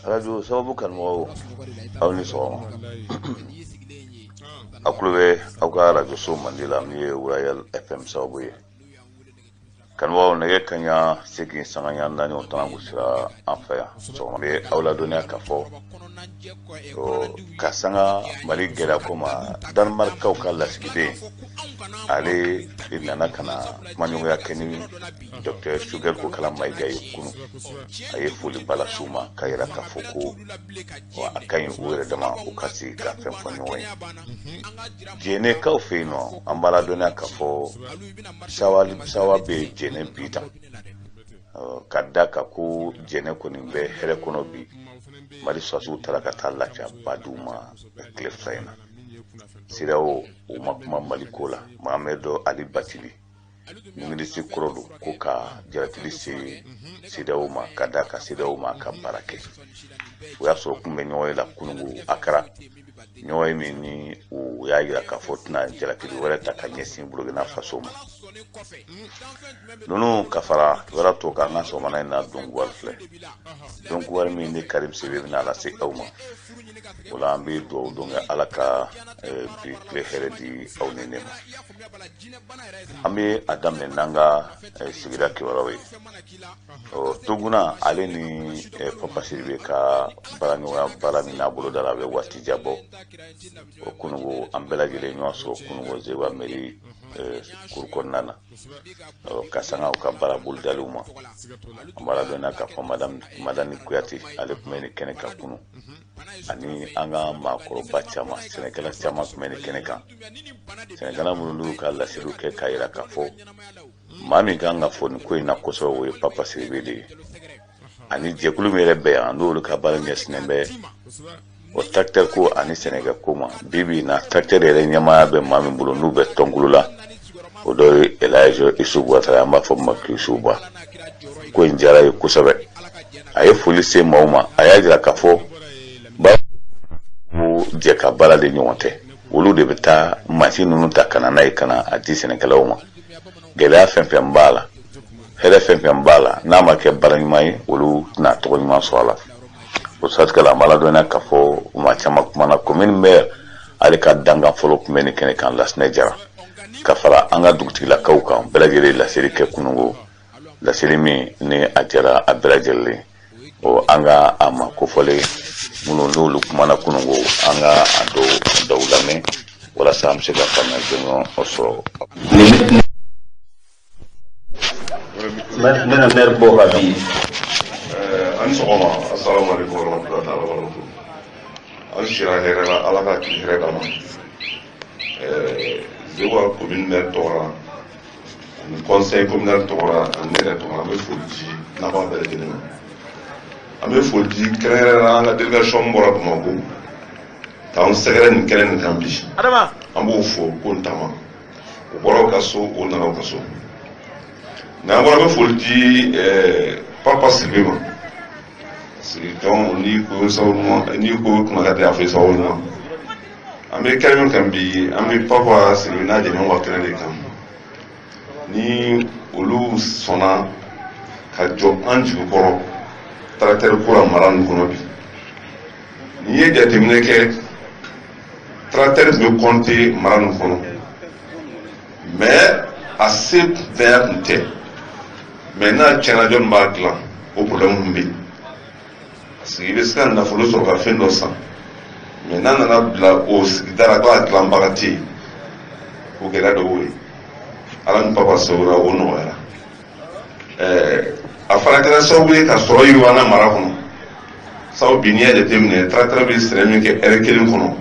Arajo sababu kanumɔgɔw, aw ni sɔgɔma. Aw tulo bɛ aw ka arajoso mandi la min ye Royal FM sababu ye. Kanubagaw, nɛgɛ kaɲa 8 sanga ɲa 4, o tana gosira an fɛ yan sɔgɔma. Bɛ aw ladɔnniya k'a fɔ ka sanga Mali gɛlɛya ko ma, Danemarkaw ka lasigiden, ale de nana ka na kumaɲɔgɔnya kɛ ni Docteur Choguel Kokala Mayiga ye kunu. A ye foliba lase u ma k'a yira k'a fɔ ko a ka ɲi u yɛrɛ dama u ka sigi ka fɛn fɔ ɲɔgɔn ye. Jɛnɛkaw fɛ yen nɔ, an b'a ladɔnniya k'a fɔ sawa bɛ Jɛnɛ bi tan, ka da kan ko Jɛnɛ kɔni bɛ hɛrɛ kɔnɔ bi. Mali sɔrɔdasiw taara ka taa lafiyaba d'u ma tile 2 in na. CEDEAO, u ma kuma Mali ko la. Mohamed Ali Batili, minisiri kɔrɔ don, ko ka jalatili se CEDEAO ma, ka da ka CEDEAO ma ka baara kɛ. O y'a sɔrɔ kun bɛ ɲɔgɔn ye la kunungo Akara, ɲɔgɔn ye min ni u y'a yira k'a fɔ tɛna jalakili wɛrɛ ta ka ɲɛsin Burukina Faso ma. Ninnu ka fara kibaruya tɔ kan, an ka sɔgɔmada in na donkuwari filɛ, donkuwari min ni Karim Sidibe bɛna lase aw ma. O la, an bɛ dugawu don kɛ, Ala ka bi tile hɛrɛ di aw ni ne ma. An bɛ a daminɛ n'an ka sigida kibaruyaw ye. Toguna, ale ni Papa Sidibe ka baaraɲɔgɔnya, baara min n'a bolo da la, a bɛ waati jan bɔ. O kunungo, an bɛɛ lajɛlen ɲɔgɔn sɔrɔ kunungo Zewa mairie cour kɔnɔna na, ka sanga u ka baara bolodaliw ma. An b'a ladɔnniya k'a fɔ madame Madani Kuyate, ale tun bɛ nin kɛnɛ kan kunu, ani an ka maakɔrɔba caman, sɛnɛkɛla caman tun bɛ nin kɛnɛ kan, sɛnɛkɛla minnu n'u ka laseliw kɛ k'a yira k'a fɔ maa min kan ka fɔ nin ko in na kosɛbɛ, o ye Papa Sidibe de ye, ani jɛkulu min yɛrɛ bɛ yan, n'olu ka baara ɲɛsinnen bɛ o tracteur ko ani sɛnɛkɛ ko ma. Bi bi in na, tracteur yɛrɛ ɲɛmaaya bɛ maa min bolo, n'u bɛ tɔnkulu la, o dɔ ye Elhaji Isufu Watara, an b'a fɔ ma Kisuba. Ko in diyara ye kosɛbɛ, a ye foli se maaw ma. A y'a jira k'a fɔ ba ko jɛ ka baara de ɲɔgɔn tɛ, olu de bɛ taa mansin ninnu ta ka na n'a ye, ka na a di sɛnɛkɛlaw ma. Gɛlɛya fɛn fɛn b'a la, hɛrɛ fɛn fɛn b'a la, n'a ma kɛ baara ɲuman ye, olu tɛna tɔgɔ ɲuman sɔrɔ a la. O siratigɛ la, an b'a ladɔnniya k'a fɔ maa caman kumana. Commune maire, ale ka dankan fɔlɔ tun bɛ nin kɛnɛ kan, Lasinɛ Jara, ka fara an ka dugutigilakaw kan. Bɛɛ lajɛlen laseli kɛ kunungo, laseli min ni a jara a bɛɛ lajɛlen. O an ka a ma kofɔlen minnu n'olu kumana kunungo, an ka a dɔw lamɛn walasa an bɛ se ka faamuya jɔnjɔn sɔrɔ. Ne na maire bɔ ka bi. An sɔgɔma, assalamu alaikum warahmatullahi ta'ala wabarakatuh. An sira hɛrɛ la, Ala ka tile hɛrɛ d'an ma. Zewa commune maire tɔgɔ la, ani conseil communal tɔgɔ la, ani ne yɛrɛ tɔgɔ la, an bɛ foli di n'an b'a bɛɛ lajɛlen ma. An bɛ foli di kɛrɛnkɛrɛnnenya la an ka délégation min bɔra Bamakɔ k'an sɛgɛrɛ nin kɛnɛ nin kan bi, an b'o fo ko n tama o bɔra u ka so, o nana u ka so. N'an bɔra, an bɛ foli di Papa Sidibe ma, parce que donc n'i ko sababu ɲuman, n'i ko kuma ka di, a fɔ i sababu ɲuman. An bɛ kɛnɛ min kan bi, an bɛ Papa Sidibe n'a jɛɲɔgɔn ka kɛnɛ de kan, ni olu sɔnna ka jɔ an jigi kɔrɔ tracteur ko la mara nin kɔnɔ bi. N'i ye jateminɛ kɛ, tracteur tun bɛ compter mara nin kɔnɔ, mais a se bɛɛ tun tɛ. Mais n'a tiɲɛna, jɔnni b'a dilan? O problème tun bɛ yen, parce que i bɛ se ka nafolo sɔrɔ ka fɛn dɔ san, mais n'a nana bila o sigida la k'a dilanbaga tɛ yen, o gɛlɛya dɔ y'o ye. Ala ni Papa sewura, o nɔgɔyara. A fana kɛra sababu ye ka sɔrɔ yiriwa an ka mara kɔnɔ, sabu bi n'i y'a jateminɛ, tracteur bɛ sɛnɛ min kɛ ɛri kelen kɔnɔ,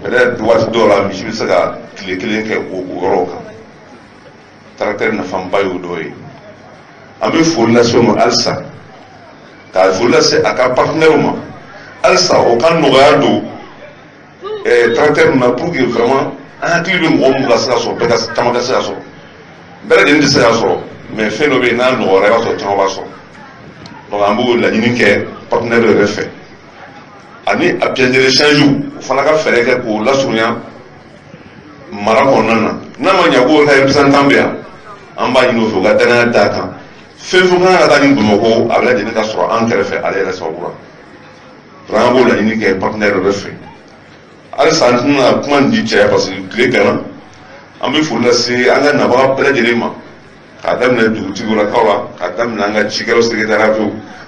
peut-être waati dɔw la misi bɛ se ka tile kelen kɛ o yɔrɔw kan. Tracteur nafaba y'o dɔ ye. An bɛ foli lase o ma halisa, ka foli lase a ka partenaire ma halisa, o ka nɔgɔya don tracteur ninnu na, pour que vraiment an hakili bɛ mɔgɔ min ka se ka sɔrɔ, bɛɛ ka caman ka se ka sɔrɔ. Bɛɛ lajɛlen tɛ se ka sɔrɔ, mais fɛn dɔ bɛ yen, n'a nɔgɔyara, i b'a sɔrɔ caman b'a sɔrɔ. Donc an b'o laɲini kɛ partenaire yɛrɛ fɛ, ani a pièce de rechange, o fana ka fɛɛrɛ kɛ k'o lasurunya mara kɔnɔna na. N'a ma ɲɛ k'o ka représentant bɛ yan, an An b'a ɲini u fɛ u ka danaya d'a kan. Fɛn fɛn kan ka taa ni Bamakɔ, a bɛ lajɛlen ka sɔrɔ an kɛrɛfɛ ale yɛrɛ sababu la. An b'o laɲini kɛ partenaire yɛrɛ fɛ. Halisa an tɛna kuma nin di caya parce que tile ganna. An bɛ foli lase an ka nabaga bɛɛ lajɛlen ma, k'a daminɛ dugutigilakaw la, k'a daminɛ an ka cikɛlaw secrétariat,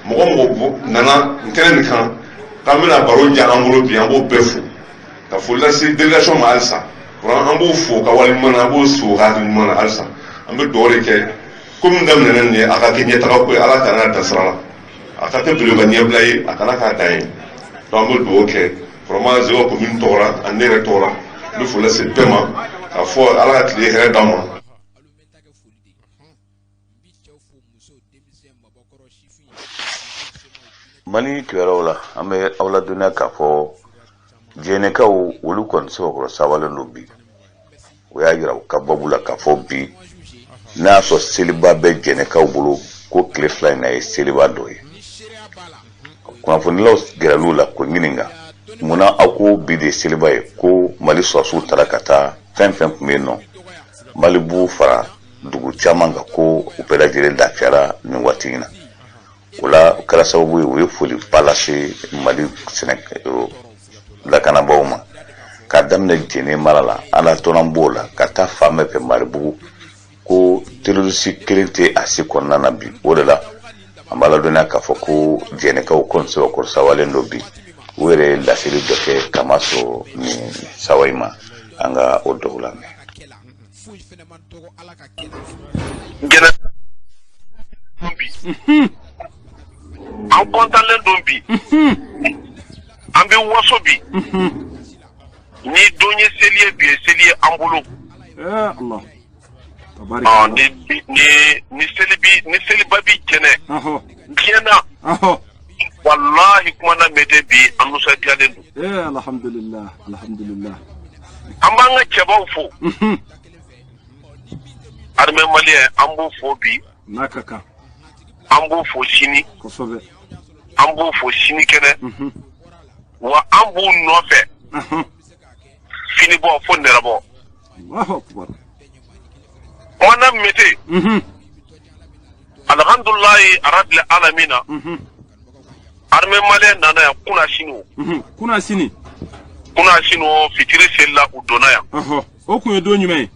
mɔgɔ mɔgɔ nana kɛnɛ nin kan k'an bɛna baro diya an bolo bi, an b'o bɛɛ fo, ka foli lase délégation ma halisa. An b'o fo ka waleɲuman na, an b'o so ka hakili ɲuman na. Halisa an bɛ dugawu de kɛ, ko min daminɛna nin ye, a ka kɛ ɲɛtaga ko ye. Ala kana dan sira la, a ka kɛ belebeleba ɲɛbila ye, a kana k'a dan ye. Donc an bɛ dugawu kɛ vraiment Zeguwa commune tɔgɔ la ani ne yɛrɛ tɔgɔ la. N bɛ foli lase bɛɛ ma k'a fɔ Ala ka tile hɛrɛ d'an ma. Mali kibaruyaw la, an bɛ aw ladɔnniya k'a fɔ Jɛnɛkaw olu kɔni sɛbɛkɔrɔ sawalen don bi. O y'a yira u ka babu la k'a fɔ bi n'a y'a sɔrɔ seliba bɛ Jɛnɛkaw bolo, ko tile 2 in na ye seliba dɔ ye. Kunnafonilaw gɛrɛl'u la k'o ɲininka, munna aw ko bi de ye seliba ye, ko Mali sɔrɔsiw taara ka taa fɛn fɛn tun bɛ yen nɔ Malibu fara dugu caman kan, ko u bɛɛ lajɛlen lafiyara nin waati in na. O la, o kɛra sababu ye u ye foliba lase Mali sɛnɛ lakanabaaw ma, k'a daminɛ Jɛnɛ mara la, Alatɔnɔ b'o la, ka taa fan bɛɛ fɛ Maribugu, ko terroriste kelen tɛ a si kɔnɔna na bi. O de la, an b'a ladɔnniya k'a fɔ ko Jɛnɛkaw kɔni sɛbɛkɔrɔ sawalen don bi. U yɛrɛ ye laseli dɔ kɛ kamasɔrɔ nin sawa in ma, an ka o dɔw lamɛn. Jɛnɛ bi, an kɔntanlen don bi, an bɛ waso bi. Ni don ye seli ye, bi ye seli ye an bolo. Ni ni seli bi, ni seliba bi Jɛnɛ diɲɛ na, walahi kuma na mɛtɛ bi, an nisɔndiyalen don. Alhamdulillah, alhamdulillah. An b'an ka cɛbaw fo. Armée malienne, an b'o fo bi. N'a ka kan. An b'o fo sini. Kosɛbɛ. An b'o fo sini kɛnɛ. Wa an b'u nɔfɛ. Fini bɔ fo nɛrɛbɔ. Allahu akbar. Kumana mete. Alhamdulilayi arabil alamina. Armée malienne nana yan kunna sini o. Kunna sini. Kunna sini o, fitiri selila, u donna yan. O kun ye don jumɛn ye?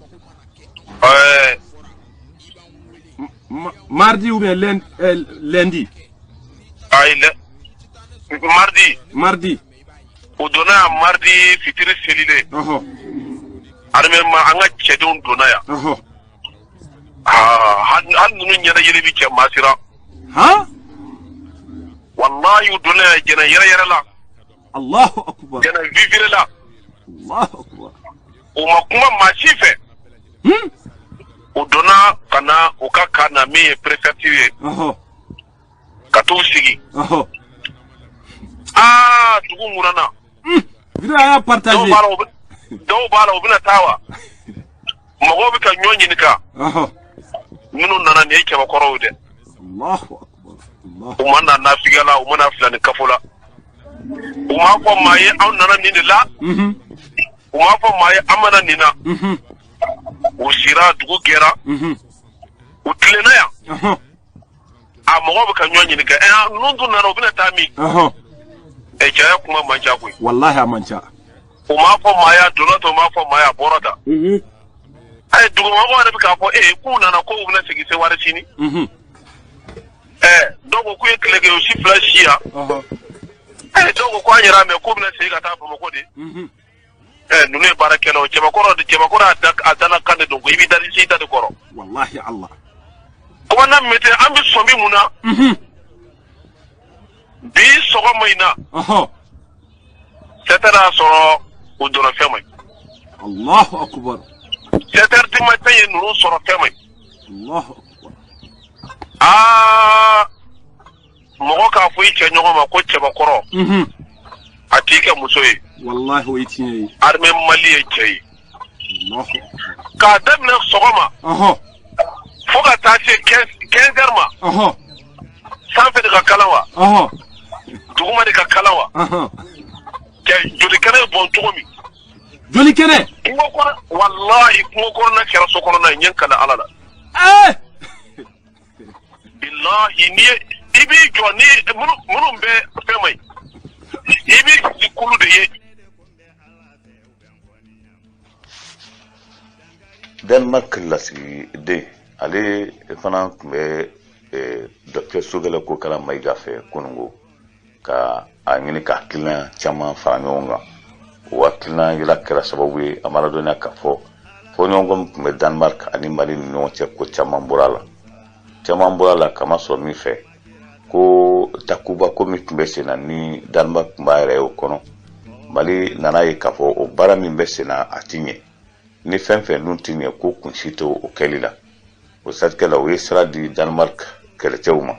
Mardi ou bien lundi? Ayi, mardi. Mardi. U donna yan mardi fitiri selilen. Armée ma an ka cɛdenw donna yan. Aa, hali ninnu ɲɛna yeli bi cɛ maa siran. Han? Wallahi u donna yan Jɛnɛ yɛrɛ yɛrɛ la. Allahu akbar. Jɛnɛ vivre la. Allahu akbar. U ma kuma maa si fɛ. U donna ka na u ka kan na min ye préfecture ye. Ka t'u sigi. Aa, dugu ŋunana. Vidéo a y'a partagé. Dɔw b'a la u bɛna taa wa? Mɔgɔw bɛ ka ɲɔgɔn ɲininka. Minnu nana nin ye cɛbakɔrɔw ye dɛ. Allahu akbar. U ma na nafigiya la, u ma na filani kafo la. U m'a fɔ maa ye anw nana nin de la. U m'a fɔ maa ye an mana nin na. U sira, dugu gɛra. U tilenna yan. A mɔgɔw bɛ ka ɲɔgɔn ɲininka. Ɛ, ninnu dun nana, u bɛna taa min? Ɛ, caya kuma man ca koyi. Wallahi a man ca. U m'a fɔ maa y'a donna tan, u m'a fɔ maa y'a bɔra tan. Ɛ, dugumɔgɔw yɛrɛ bɛ k'a fɔ ee k'u nana k'u bɛna segin Seware sini. Ɛ, dɔw ko k'u ye tile kɛ, u si 2 si yan. Ɛ, dɔw ko k'an yɛrɛ mɛn k'u bɛna segin ka taa Bamakɔ de. Ɛ, ninnu ye baarakɛlaw, cɛbakɔrɔ de, cɛbakɔrɔ a dala kan de don ko i b'i da i da de kɔrɔ. Wallahi Allah. Commandant Mete, an bɛ sɔmi mun na? Bi sɔgɔma in na. 7 heures y'a sɔrɔ u donna fɛn ma. Allahu akbar. 7 heures du matin ye ninnu sɔrɔ fɛn ma. Allahu akbar. Aa, mɔgɔ k'a fɔ i cɛ ɲɔgɔn ma ko cɛbakɔrɔ. A t'i kɛ muso ye. Wallahi o ye tiɲɛ ye. Armée Mali ye cɛ ye. Allahu akbar. K'a daminɛ sɔgɔma. Fo ka taa se 15 heures ma. Sanfɛ de ka kalan wa? Duguma de ka kalan wa? Cɛ, joli kɛnɛ bɛ bɔn cogo min. Joli kɛnɛ? Kungo kɔnɔ, walahi kungo kɔnɔna kɛra so kɔnɔna ye, n ye n kali Ala la. Eh! Bilahi, n'i ye i b'i jɔ ni minnu bɛ fɛn ma ɲi, i b'i kulu de ye. Denmark lasigiden, ale fana tun bɛ docteur Sogɛlɛ Kokala Mayiga fɛ kunungo, ka a ɲini ka hakilina caman fara ɲɔgɔn kan. O hakilina yira kɛra sababu ye, an b'a ladɔnniya k'a fɔ fɔɲɔgɔnkɔ min tun bɛ Denmark ani Mali ni ɲɔgɔn cɛ, ko caman bɔra a la, caman bɔra a la. Kamasɔrɔ min fɛ ko takuba ko min tun bɛ sen na ni Denmark tun b'a yɛrɛ ye o kɔnɔ, Mali nana ye k'a fɔ o baara min bɛ sen na, a ti ɲɛ. Ni fɛn fɛn dun ti ɲɛ, ko kun si tɛ o kɛli la. O siratigɛ la, o ye sira di Denmark kɛlɛcɛw ma.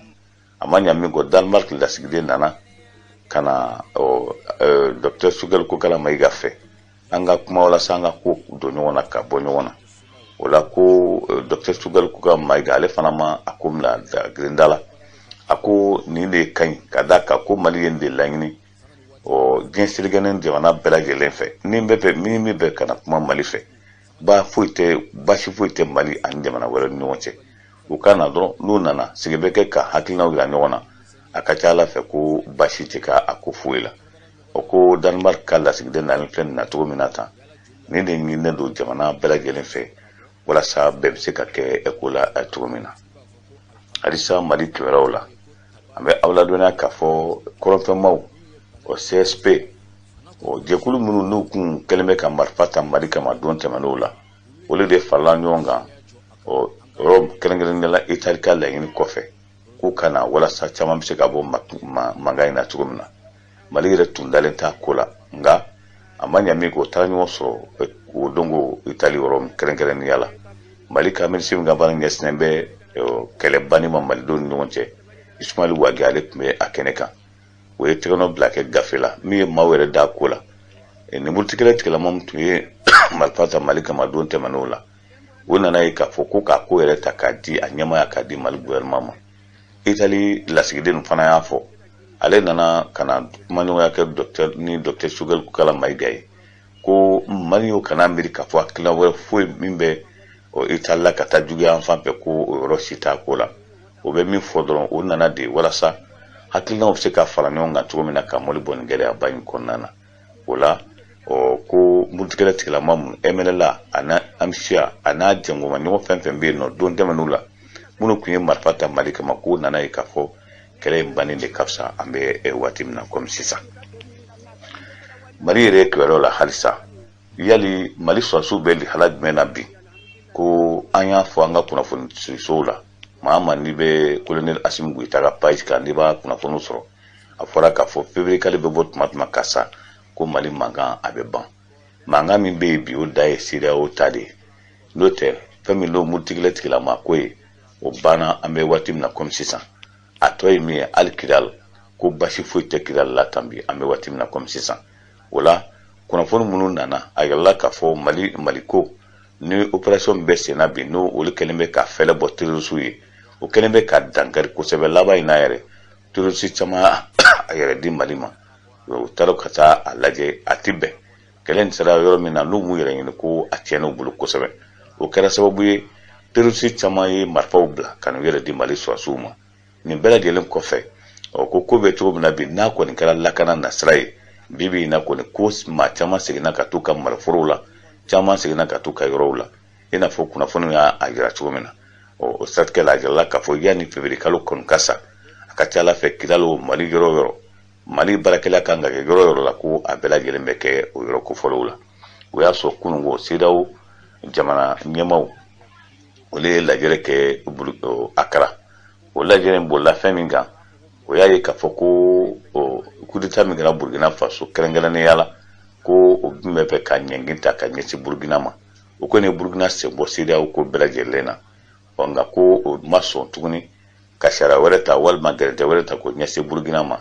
A ma ɲa min kɔ, Denmark lasigiden nana ka na docteur Sogɛl Kokala Mayiga fɛ, an ka kuma walasa an ka ko don ɲɔgɔn na ka bɔ ɲɔgɔn na. O la ko docteur Sogɛl Kokala Mayiga, ale fana ma a ko bila girinda la. A ko nin de ka ɲi, ka d'a kan ko Mali ye nin de laɲini ɔ diɲɛ selekɛnɛ jamana bɛɛ lajɛlen fɛ. Ni bɛ fɛ min bɛ fɛ ka na kuma Mali fɛ, ba foyi tɛ, basi foyi tɛ Mali ani jamana wɛrɛ ni ɲɔgɔn cɛ. U ka na dɔrɔn, n'u nana, sigi bɛ kɛ ka hakilinaw yira ɲɔgɔn na. A ka ca ala fɛ ko basi tɛ ka a ko foyi la. O ko Denmark ka lasigiden nalen filɛ nin na cogo min na tan, nin de ɲininen don jamana bɛɛ lajɛlen fɛ walasa bɛɛ bɛ se ka kɛ ko la cogo min na. Halisa Mali kibaruyaw la, an bɛ aw ladɔnniya k'a fɔ kɔrɔnfɛmaw, o CSP, o jɛkulu minnu n'u kun kɛlen bɛ ka marifa ta Mali kama don tɛmɛnenw la, olu de farala ɲɔgɔn kan o yɔrɔ kɛrɛnkɛrɛnnenya la Itali ka laɲini kɔfɛ, k'u ka na walasa caman bɛ se ka bɔ mankan in na cogo min na. Mali yɛrɛ tun dalen t'a ko la, nka a ma ɲa min kɔ, o taara ɲɔgɔn sɔrɔ o don ko Itali yɔrɔ kɛrɛnkɛrɛnnenya la. Mali ka minisiri min ka baara ɲɛsinnen bɛ kɛlɛ banni ma malidenw ni ɲɔgɔn cɛ, Ismaël Wagué, ale tun bɛ a kɛnɛ kan. O ye tɛgɛnɔ bila kɛ gafe la min ye maaw yɛrɛ da ko la. Nin muritikɛlɛ tigilama min tun ye marifa ta Mali kama don tɛmɛnenw la, o nana ye k'a fɔ ko k'a ko yɛrɛ ta k'a di a ɲɛmaaya k'a di Mali gouvernement ma. Itali lasigiden fana y'a fɔ, ale nana ka na kumaɲɔgɔnya kɛ docteur ni docteur Sogɛl Kokala Mayiga ye, ko Mali y'o kana miiri k'a fɔ hakilina wɛrɛ foyi min bɛ Itali la ka taa juguya an fan fɛ, ko o yɔrɔ si t'a ko la. O bɛ min fɔ dɔrɔn, o nana de walasa hakilinaw bɛ se ka fara ɲɔgɔn kan cogo min na ka Mali bɔ nin gɛlɛyaba in kɔnɔna na. O la ɔ ko muritikɛlɛ tigilama mun MNLA a n'a AMSIA a n'a jɛngoma ɲɔgɔn fɛn fɛn bɛ yen nɔ don tɛmɛnenw la, minnu tun ye marifa ta Mali kama, k'o nana ye k'a fɔ kɛlɛ in banni de ka fisa an bɛ waati min na komi sisan. Mali yɛrɛ kibaruyaw la halisa, yali Mali sɔrɔdasiw bɛ lihala jumɛn na bi? Ko an y'a fɔ an ka kunnafoni sow la, maa ma n'i bɛ colonel Assimi Goïta ka page kan, n'i b'a kunnafoniw sɔrɔ, a fɔra k'a fɔ février kalo bɛ bɔ tuma tuma ka sa ko Mali mankan a bɛ ban. Mankan min bɛ yen bi, o da ye CEDEAO ta de ye. N'o tɛ, fɛn min n'o muritikɛlɛ tigilama ko ye, o banna an bɛ waati min na komi sisan. A tɔ ye min ye, hali Kidal, ko basi foyi tɛ Kidal la tan bi, an bɛ waati min na komi sisan. O la kunnafoni minnu nana, a yirala k'a fɔ Mali ko ni opération min bɛ sen na bi, n'o olu kɛlen bɛ ka fɛlɛ bɔ terroriste ye, o kɛlen bɛ ka dankari kosɛbɛ. Laban in na yɛrɛ, terroriste caman a yɛrɛ di Mali ma. U taara ka taa a lajɛ, a ti bɛn kɛlɛ in sera yɔrɔ min na, n'u m'u yɛrɛ ɲini, ko a tiɲɛna u bolo kosɛbɛ. O kɛra sababu ye terroriste caman ye marifaw bila ka n'u yɛrɛ di Mali sɔrɔdasiw ma. Nin bɛɛ lajɛlen kɔfɛ, ɔ ko bɛ cogo min na bi, n'a kɔni kɛra lakana nasira ye bi bi in na kɔni, ko maa caman seginna ka t'u ka mariforow la, caman seginna ka t'u ka yɔrɔw la, i n'a fɔ kunnafoniw y'a yira cogo min na. Ɔ o siratigɛ la, a yirala k'a fɔ yanni février kalo kɔni ka sa, a ka ca ala fɛ Kidal o, Mali yɔrɔ o yɔrɔ, Mali baarakɛla kan ka kɛ yɔrɔ o yɔrɔ la, ko a bɛɛ lajɛlen bɛ kɛ o yɔrɔ kofɔlenw la. O y'a sɔrɔ kununko CEDEAO jamana ɲɛmaaw, olu ye lajɛrɛ kɛ Akara. O lajɛrɛ in bolila fɛn min kan, o y'a ye k'a fɔ ko coup d'état min kɛra Burkina Faso, kɛrɛnkɛrɛnnenya la, ko o tun bɛ fɛ ka ɲɛngin ta ka ɲɛsin Burkina ma. O kɔni ye Burkina sen bɔ CEDEAO ko bɛɛ lajɛlen na. Ɔ nka ko o ma sɔn tuguni ka sariya wɛrɛ ta walima gɛrɛntɛ wɛrɛ ta k'o ɲɛsin Burkina ma,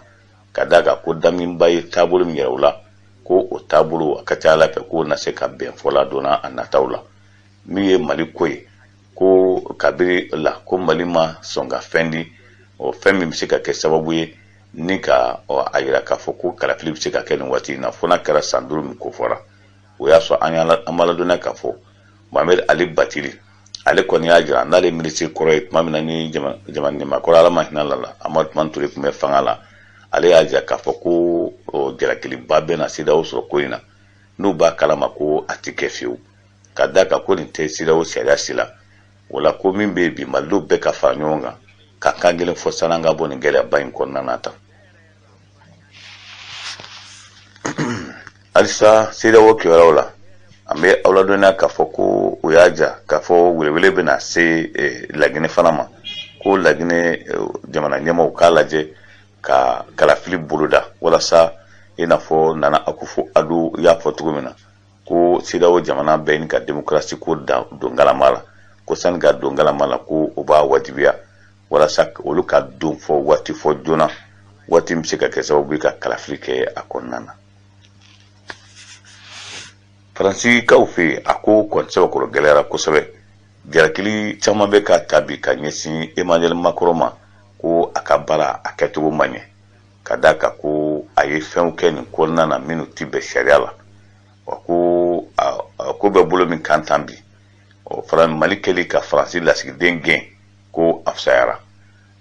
ka d'a kan ko Damiba ye taabolo min yira u la, ko o taabolo a ka ca ala fɛ k'o na se ka bɛn fɔ la donna a nataw la. Min ye Mali ko ye, ko kabiri la ko Mali ma sɔn ka fɛn di, o fɛn min bɛ se ka kɛ sababu ye ni ka a yira k'a fɔ ko kalafili bɛ se ka kɛ nin waati in na, fo n'a kɛra san 5 min ko fɔra. O y'a sɔrɔ an b'a ladɔnniya k'a fɔ Mohamed Ali Batili, Ale kɔni y'a jira n'ale minisiri kɔrɔ ye tuma min na ni jamana ɲɛmaa kɔrɔ, Ala ma hinɛ la, Amadu Tumani Ture tun bɛ fanga la, ale y'a jira k'a fɔ ko jalakiliba bɛna CEDEAO sɔrɔ ko in na, n'u b'a kalama ko a ti kɛ fiyewu, ka d'a kan ko nin tɛ CEDEAO sariya si la. O la, ko min bɛ yen bi, malidenw bɛɛ ka fara ɲɔgɔn kan ka kan kelen fɔ san'an ka bɔ nin gɛlɛyaba in kɔnɔna na tan. Halisa CEDEAO kibaruyaw la, an bɛ aw ladɔnniya k'a fɔ ko u y'a jira k'a fɔ welewele bɛna se Laginɛ fana ma, ko Laginɛ jamana ɲɛmaaw k'a lajɛ ka kalafili boloda, walasa i n'a fɔ Nana Akufo Addo y'a fɔ cogo min na ko CEDEAO jamana bɛɛ ni ka demokarasi ko don galama la, ko sani ka don galama la, ko o b'a wajibiya walasa olu ka don fɔ waati fɔ joona, waati min bɛ se ka kɛ sababu ye ka kalafili kɛ a kɔnɔna na. Faransikaw fɛ yen, a ko kɔni sɛbɛkɔrɔ gɛlɛyara kosɛbɛ. Jalakili caman bɛ ka ta bi ka ɲɛsin Emmanuel Macron ma, ko a ka baara a kɛcogo man ɲɛ, ka d'a kan ko a ye fɛnw kɛ nin kɔnɔna na minnu ti bɛn sariya la. Wa ko a ko bɛ bolo min kan tan bi, ɔ fara Mali kɛli ka Faransi lasigiden gɛn, ko a fisayara.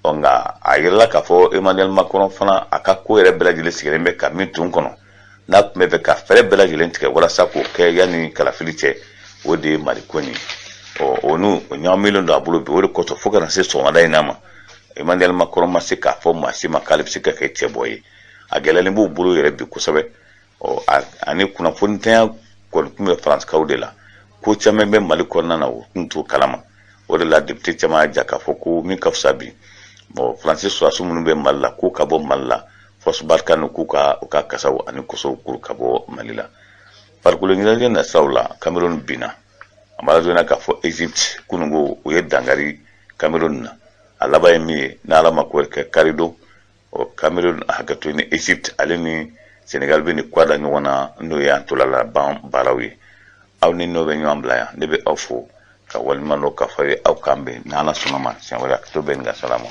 Ɔ nka a yirala k'a fɔ Emmanuel Macron fana, a ka ko yɛrɛ bɛɛ lajɛlen sigilen bɛ ka min tun kɔnɔ, n'a tun bɛ fɛ ka fɛɛrɛ bɛɛ lajɛlen tigɛ walasa k'o kɛ yanni kalafili cɛ, o de ye Mali ko nin ye. Ɔ o n'u o ɲagamilen don a bolo bi. O de kosɔn, fo ka na se sɔgɔmada in na ma, Emmanuel Macron ma se k'a fɔ maa si ma k'ale bɛ se ka kɛ cɛbɔ ye. A gɛlɛyalen b'u bolo yɛrɛ bi kosɛbɛ. Ɔ ani kunnafonitanya kɔni tun bɛ Faransikaw de la, ko caman bɛ Mali kɔnɔna na, o tun t'o kalama. O de la, député caman y'a jira k'a fɔ ko min ka fisa bi, bon, Faransi sɔrɔdasi minnu bɛ Mali la, k'u ka bɔ Mali la, force Barkhane, k'u ka u ka kasaw ani kosow kuru ka bɔ Mali la. Farikolo ɲɛnajɛ nasiraw la, Cameroun binna. A b'a dɔn k'a fɔ Egypte kununko u ye dankari Cameroun na. A laban ye min ye, n'Ala ma ko kɛ, karidon, ɔ Cameroun, hakɛto, ni Egypte ale ni Senegal bɛ nin kura da ɲɔgɔn na, n'o ye an tola laban baaraw ye. Aw ni n'o bɛ ɲɔgɔn bila yan, ne bɛ aw fo ka waleɲuman dɔn k'a fɔ aw ye, aw k'an bɛn n'Ala sɔnna ma siɲɛ wɛrɛ. A to bɛ nin ka salamu.